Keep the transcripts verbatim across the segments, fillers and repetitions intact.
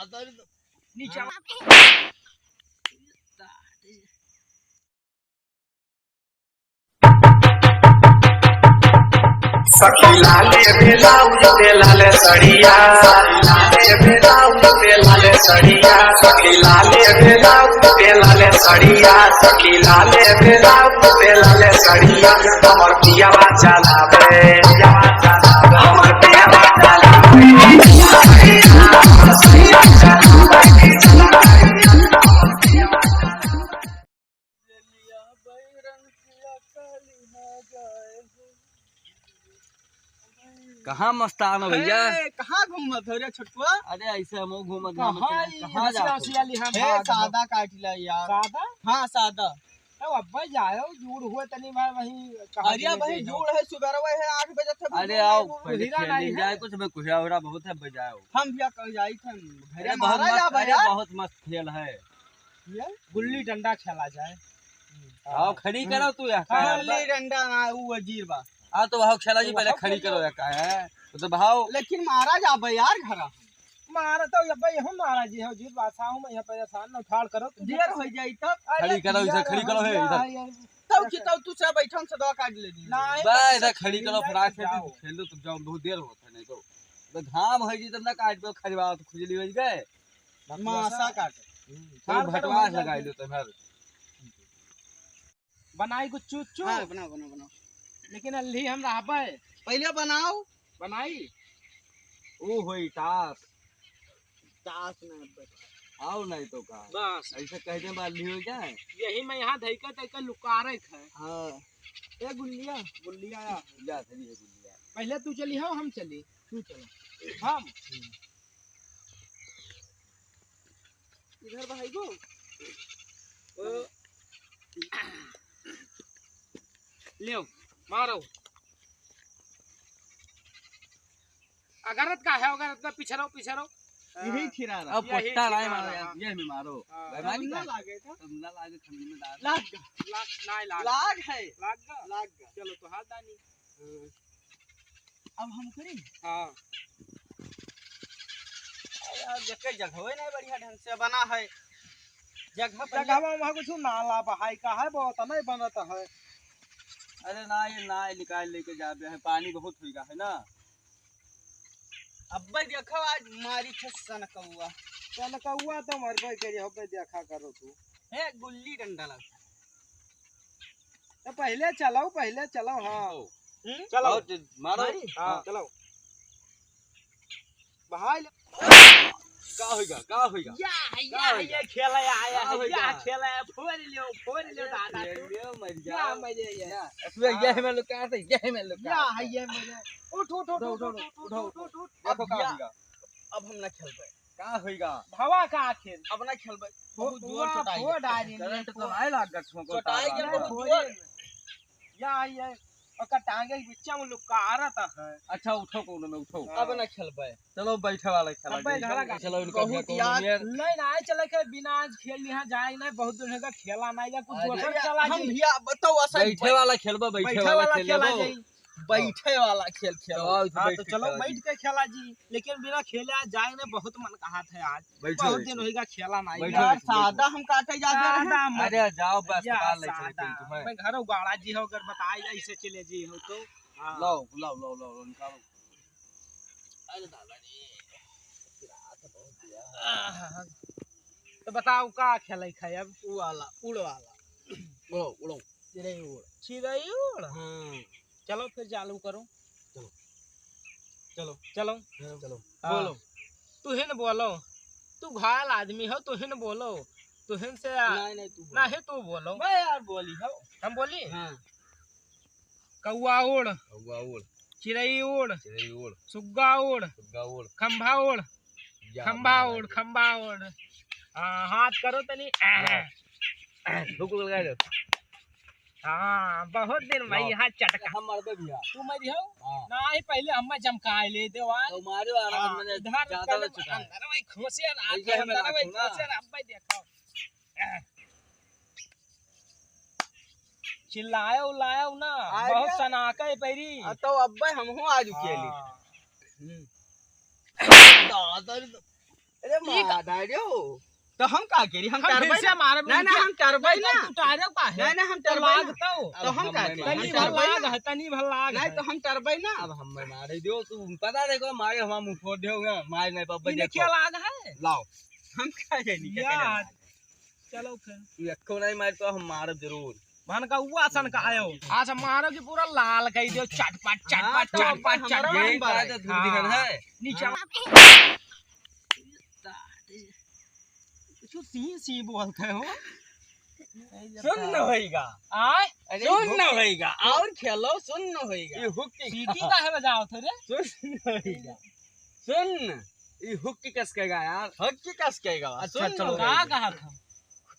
नीचे। कहाँ मस्तान हो भैया? ए, कहाँ घूमत हो रे छोटुआ? अरे ऐसे हम घूमत घामत कहाँ चले, ई कहाँ हँसिया जात हो? हँसिया लिहा ए, भाग। सादा काट ला यार। सादा? हाँ, सादा। तब अब्बे जाओ, जूड़ हुए तनी बार वहीं कहाँ अरे चले भाई, गए हो? जूड़ है, सुबह है, आठ बजे तक अरे जूड़ आओ, है, पहले हीरा खेल नहीं ली है। जाए कुछ, मैं कुछ हो रहा बहुत है, बजाओ। हम भी कल जाई थे, घरे अरे बहुत मारा मस्त, जाबे अरे यार। बहुत मस्त खेल है। ये गुल्ली डंडा खेला जाए। आओ, खड़ी हम्म। करो तू यहाँ, हाँ, कहाँ? गुल्ली डंडा ना, वो वजीर बा। हाँ, तो वहाँ खेला जी, वो पहले वहाँ खड़ी खेल करो लो। यहाँ, कहाँ है? वो तो भाव। लेकिन मारा जाबे यार घरा। मारा तो ये भाई, हम मारा जी हो, जीत बादशाह हूँ मैं, यहाँ परेशान न उठाड़ करो तू। देर हो जाई तब। अरे खड़ी करो, इधर खड़ी करो, हे, भैया, इधर। यार। तब की तब तू सब बैठन से दवा काट ले दी। नहीं, बस, तो इधर खड़ी करो, फटाक से जाओ। खेल लो, तुम जाओ, बहुत देर होता है, नहीं तो। तो घाम है जी, तब ना काट दो, खड़ी बात खुजली हो गए। मासा काट। हम्म, तो ठाड़ करो, भटवास हो लगाई जाए। लो तो भर। बनाई कुछ चूचू। हाँ, बनाओ, बनाओ, बनाओ। लेकिन अल्ही हम रहबे। पहले बनाओ। बनाई। ओ होई तास। तास ना बे। आओ नहीं तो का। बस। ऐसे कह दे, बात नहीं हो जाए। यही मैं यहाँ धइका तइका लुकारत है। हाँ। ए गुल्लिया, गुल्लिया आ। जा, चलिए गुल्लिया। पहले तू चली हो, हम चली? तू चलो। हम? हम्म। इधर भाई को। ओ। लेओ, मारो। अगरत का है, अगरत का पीछे रहो, पीछे रहो। यही खिरा रहा। अब यही पोट्टा खिरा नहीं मारो रहा। यार, ये में मारो। हाँ। भाई, मारी तब ना का? लागे था। तब ना लागे, ठंडी में डाल। लाग। लाग, नहीं लाग। लाग है। लाग का? लाग का। चलो, तो हाथ दानी। हाँ। अब हम करी? हाँ। यार, जगह, जगह नहीं बढ़िया ढंग से बना है। जगह बढ़िया। जगह में वहाँ कुछ नाला बहाई का है, बहुत नहीं बनत है। अरे ना, ये ना निकाल लेके जाबे है, पानी बहुत होइगा है ना। अब्बे देखो आज मारी थे सनकौआ। सनकौआ तो मरबे करी, अब्बे देखा करो तू। हे गुल्ली डंडा लग। तो पहले चलाओ, पहले चलाओ, हाँ। हम्म? चलाओ। आओ, ज-, मारो। मारी? हाँ, हाँ। चलाओ। भाई ले। का होइगा, का होइगा? या, का या, होइगा? ये खेला, या, या, का होइगा? या खेला, या, फोड़ लियो, फोड़ लियो, अरे, दादा, फोड़ तू। लियो, मर या, जाओ। मर जाओ, या। या, तू या। ये में लुका, तो ये में लुका। या, ये मर जाओ। उठ, उठ, उठ, उठ, उठ, उठ, उठ, उठ, उठ, उठ, उठ। देखो अब का या, होइगा। अब हम ना खेलबे। का होइगा? भवा का आखिर? अब ना खेलबे। बहुत जोर हुआ, चोटाई। हुआ डारी में। करंट तो नहीं लाग गया, ठोको चोटाई तारा। के बहुत जोर। या, ये ओकर टांगे के बिच्चा में लुकारत है। अच्छा, उठो, कोनो में उठो। अब ना खेलबे। चलो, बैठे वाला खेला अब जाए। बैठे वाला चलो, इनका बहुत बिना कोनो यार। नियर। नहीं, नहीं, चले के बिना आज खेल लिहा जाए, नहीं, बहुत दिन होगा खेला नहीं, या कुछ अरे, दोसर खेला हम जाए। भैया बताओ, असल बैठे वाला खेलबा, बैठे बैठे वाला वाला खेला खेलबो। जाए। बैठे वाला खेल खेलो। चलो, हाँ, बैठ तो के चलो, खेला बैठ जी। के खेला जी। लेकिन बिना खेले आज जाए ना, बहुत मन कहा था आज। बैठो, बहुत बैठो। दिन होइगा खेला ना। बैठो, यार, बैठो, सादा बैठो। हम काटे जाते रहे। सादा मत। अरे, जाओ, बस, यार, पता नहीं चले सादा। तुम तुम्हें। मैं घरों गाड़ा जी हो, अगर बताए ऐसे चले जी हो तो। हाँ। लाओ, लाओ, लाओ, लाओ, निकालो। अरे दादा रे, रात बहुत दिया। तो बताओ, का खेले खाए अब? उ वाला, उड़ वाला। उड़ो, उड़ो। चिड़ै उड़। चिड़ै उड़? हाँ। चलो फिर चालू करो। चलो। चलो। चलो। हाँ, चलो। हाँ। बोलो। तुहिन बोलो। तू घायल आदमी हो, तुहिन बोलो। तुहिन से आ-, नहीं, नहीं, तू बोलो। नहीं, तू बोलो। मैं यार बोली हो। हम बोली? हाँ। कौआ उड़। कौआ उड़। चिड़ै उड़। चिड़ै उड़। सुग्गा उड़। सुग्गा उड़। खंभा उड़। या खंभा बाबा उड़, रे। खंभा उड़। हाँ, हाथ करो तनी। हाँ। रुक, रुक, लगा दे। हाँ, बहुत दिन भाई हाँ। यहाँ चटका। हम मरबे भैया। तू मरी हो? हाँ। नहीं, पहले हमें चमकाए ले दे, वाल। तो मारो आराम हाँ, मैंने इधर ज्यादा चलो, ना चुका है। अंदर वही खोसे, रात ऐसे के हमें अंदर वही रखो ना। खोसे, अब भाई देखो। चिल्लायो उल्लायो ना, अरे। बहुत सनाका है पैरी। आ, तो अब्बे हमहू आज उकेली। हाँ। हम्म। दादा रे, अरे ठीक। मार डालियो। तो हम का करी? हम हम फिर टरबै से ना। मारे नहीं, नहीं, हम टरबै नहीं, ना। तू टारे का है? नहीं, नहीं, हम तो टरबै लाग ना। तो। तो हम हम का नहीं करी? मारे। तनी भर लाग है, तनी भर लाग नहीं, है। तो हम टरबै ना। अब हम मारे दियो, तू पता देखो, मारे हम मुंह फोड़ देओगे, मार नहीं पाबे, इन्हें देखो। क्या लाग है? लाओ। हम का जानी क्या यार। करे? चलो फिर। तू एको नहीं मार तो हम मारब जरूर। मन का हुआ सन का आयो। आज मारो कि पूरा लाल कई दियो, चटपट, हाँ, चटपट, तो चटपट, अपन हमारा चटपट। मन बात है। तू दिखन हाँ। है। नीचे। हाँ। कुछ सी सी बोलते हो। सुन्न होइगा। आय? अरे सुन्न हुक-, होइगा। और खेलो, सुन्न होइगा। ये हुक की सीटी काहे बजाओ थे रे? सुन्न होइगा। सुन्न। ये हुक की कस कहेगा यार? हुक की कस कहेगा? अच्छा, सुन्न चलो, होइगा। का कहा था?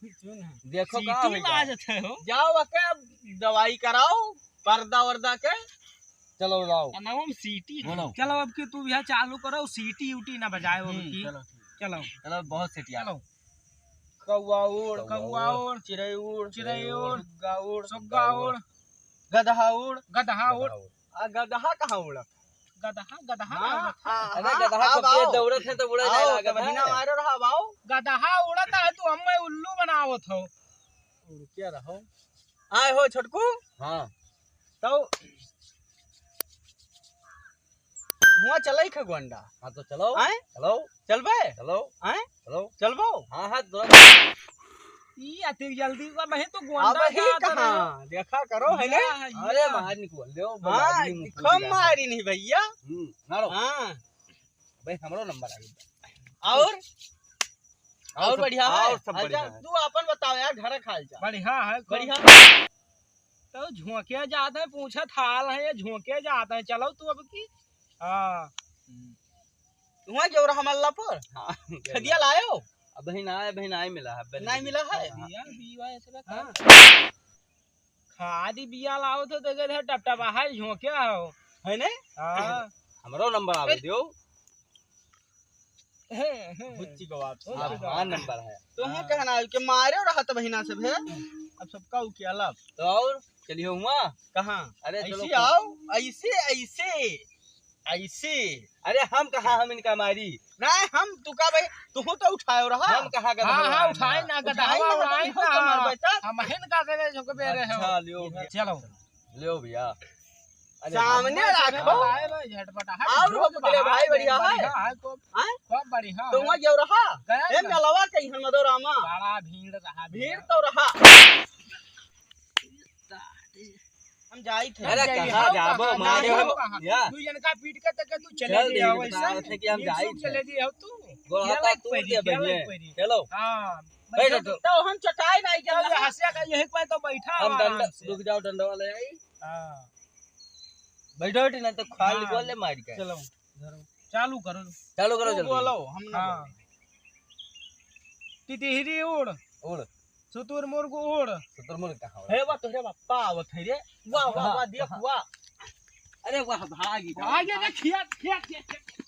सुन। देखो का सीटी होइगा। बाजत है हो। जाओ अके दवाई कराओ, पर्दा वर्दा के। चलो लाओ। आ, ना हम सीटी बोलो। चलो अब की तू यहाँ चालू करो, सीटी उटी ना बजाए अब हम्म, की। चलो, ठीक। चलो। चलो, बहुत सीटी आ। चलो। कौआ उड़, कौआ उड़, चिड़ै उड़, चिड़ै उड़, सुग्गा उड़, सुग्गा उड़, गदहा उड़, गदहा उड़। आ गदहा कहाँ उड़त? गदहा, गदहा हाँ, ना उड़त है। आ, अरे हाँ, गदहा आओ, कब के आओ। दौड़त है तो उड़े आओ, नहीं लागत तो महीना है। मारो रहा, आओ। गदहा उड़त है, तू हमें उल्लू बनावत हो। उड़ के रहो। आए हो छोटकू? हाँ। तो हुआ चलई खे गोंडा। हाँ, तो चलो। आए? चलो। चलबे? चलो। आए? चलो। चलबो? हाँ, हाँ, तुरंत। ई अति जल्दी का बहे तो गोंडा अब ही जात रहे। कहाँ? देखा करो, है ना? या, अरे, या। बाहर निकल, ले, हाँ, बाहर निकल कम जाओ। मारी नहीं भैया। हम्म, मारो। हाँ। भाई, हमरो नंबर आ गया। और? और और सब, बढ़िया है? और सब हाल बढ़िया चाल? है। तू अपन बताओ यार, घर का हाल चाल। बढ़िया है, खूब। बढ़िया। तो झोंके जात है, पूछत हाल है, ये झोंके जात है, चलो तू अब की। हाँ। वहाँ गेल रहा मल्लापुर? हाँ। खदिया लायो? अब बहिन आए, बहिन आए मिला है, बहिन नहीं मिला है? हाँ। बिया, बिया, ऐसे बता। हाँ। खादी बिया लाओ तो देखे थे टपटपा है, झोंके हो। है ने? हाँ। हमरो नंबर आवे दियो। हे, हे। बुच्ची को वापस। बुच्ची को हाँ, वापस। नंबर है। तो हम हाँ। कहना है कि मारे रहा था बहिना से भे। अब सबका उ किया लब। तो और चलिए हुआ। कहाँ? अरे चलो ऐसे को- आओ, ऐसे, ऐसे, ऐसे। अरे हम कहाँ हम इनका मारी? नहीं, हम तुका भाई, तू तो उठायो रहा। हम कहाँ का हाँ, धरवा हाँ, है? उठाए ना, उठाए गदहवा ना, उठाए हम तो ना। मार बैठा। हम हिन का दे दे, जो को बेरे हो। अच्छा, लियो भैया। चलो। लियो भैया। अरे सामने भैया, राखो। आए ना, झटपट, हट, और जो हो के पकड़े बाहर भाई, बढ़िया है? बढ़िया है, खूब, हैं? खूब बढ़िया तो है। वहाँ गेल रहा? गया ए, ना। मेलवा कहीं हम दो रामा। बड़ा भीड़ रहा भीड़ भैया। तो रहा। हम जाई थे। अरे हम जाई कहाँ थे। जाबो, कहाँ मारे जाई हो। थे। या। तू इनका पीट के तक तू चले चल, गया ठीक हो बता ऐसा। रहे थे कि हम नीचे जाई थे। चले गया हो तू। गोड़ा खेला का एक तोड़ पैरी, दिया खेला बहिने। एक पैरी। चलो। हाँ। बैठ बैठो तो। तो हम चटाई नहीं चल तो रहा। हंसिया का यही कोई तो बैठा हम हो डंडा, आराम से। रुक जाओ, डंडा वाला आई। हाँ। बैठो, बैठो, नहीं तो खाली हाँ। बोल ले मार के। चलो, धरो। चालू करो। चालू करो तू जल्दी। बोलो, हम ना हाँ। बोले। तितिहरी उड़। उड़। सुतुरमुर्ग उड़। सुतुरमुर्ग कहाँ उड़? हे वाह, तोहरे बापा आवत है रे। वाह, वाह, हाँ, वाह, देख, हाँ। वाह। अरे वाह, भागी, भाग भागी। गया, खेत, खेत, खेत, खेत।